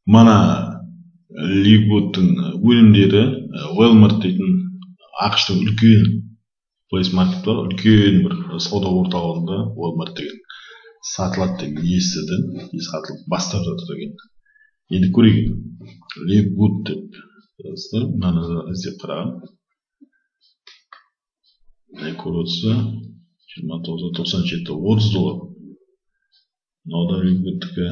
Мана LiveGood-тың өнімдері Walmart дейтін АҚШ-тың үлкен Place Market бар, үлкен бір сауда орталығында Walmart деген сатылады деп естідім, сатылып бастап жатыр деген. Енді көрейік. LiveGood деп жазды, мынаны іздеп қараған. Міне көріп отырсыз, 29,97, 30 доллар. Мынау да LiveGood-тікі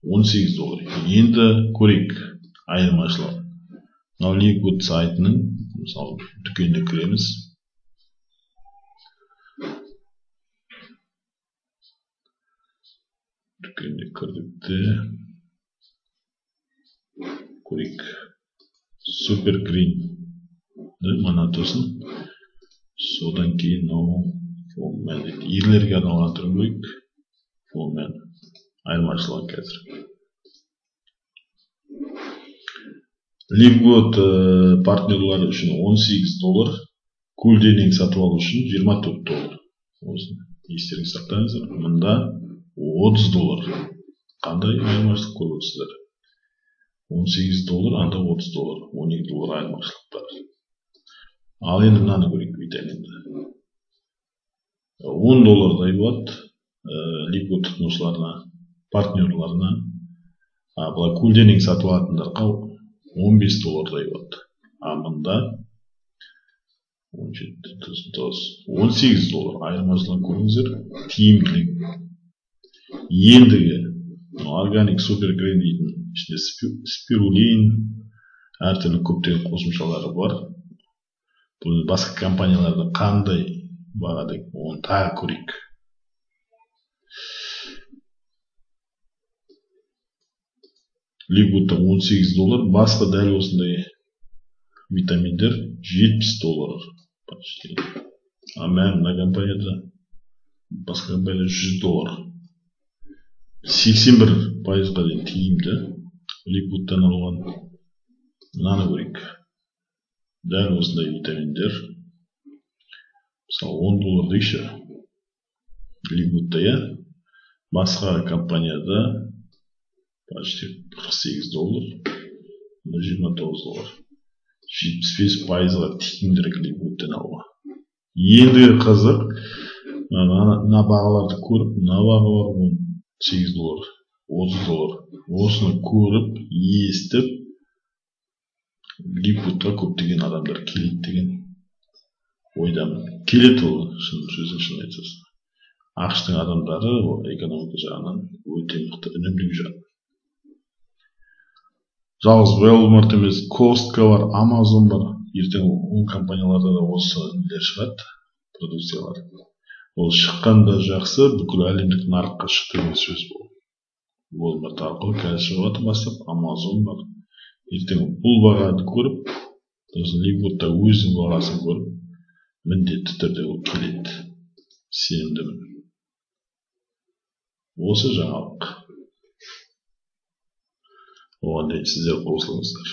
18 доллар. Енді көрейік айырмашылығын. Мынау LiveGood сайтының, мысалы, дүкеніне кіреміз. Дүкеніне кірдік те көрейік. Супер Грин мына тұрсын. Содан кейін мынау Фолмен дейді. Ерлерге арналған түрін көрейік. Фолмен айырмашылығы қазір. LiveGood партнерлары үшін 18 доллар, көлденең сатып алу үшін 24 доллар. Осыны естеріңізде сақтаңыздар. Мында 30 доллар. Қандай айырмашылық көріп отырсыздар? 18 доллар, анда 30 доллар, 12 доллар айырмашылық бар. Ал енді мынаны көрейік, витаминді. 10 доллардай болады LiveGood тұтынушыларына, партнерларына. Былай көлденең сатып алатындарға 15 доллардай болады. А мында 17,99, 18 доллар айырмашылығын көріңіздер. Тиімділік. Ендігі Organic Super Green дейтін ішінде спирулин, әртүрлі көптеген қосымшалары бар. Бұл басқа компанияларда қандай баға деп оны тағы көрейік. LiveGood-та 18 доллар, басқа дәл осындай витаминдер 70 доллар почти. А мына компанияда, басқа компанияда 100 доллар. 81%-ға дейін тиімді LiveGood-тан алған. Мынаны көрейік. Дәл осындай витаминдер. Мысалы 10 доллар дейікші. LiveGood-та, иә. Басқа компанияда почти 48 доллар, 29 доллар. 75%-ға тиімдірек LiveGood-тан алуға. Ендігі қызық, мына бағаларды көріп, мына бағалар 18 доллар, 30 доллар. Осыны көріп, естіп, LiveGood-қа көптеген адамдар келеді деген ойдамын. Келеді ол, шын сөзін шын айтсақ. АҚШ-тың адамдары ол экономика жағынан өте мықты, үнемдеу жағынан. Жалғыз Walmart емес, Costco бар, Amazon бар. Ертең ол компанияларда да осы нелер шығады, продукциялар. Ол шыққанда жақсы, бүкіл әлемдік нарыққа шықты деген сөз бұл. Walmart арқылы қазір шығып жатыр бастап, Amazon бар. Ертең бұл бағаны көріп, сосын LiveGood-та өзінің бағасын көріп, міндетті түрде ол келеді. Сенімдімін. Осы жаңалық. Оған дейін сіздер қосылыңыздар.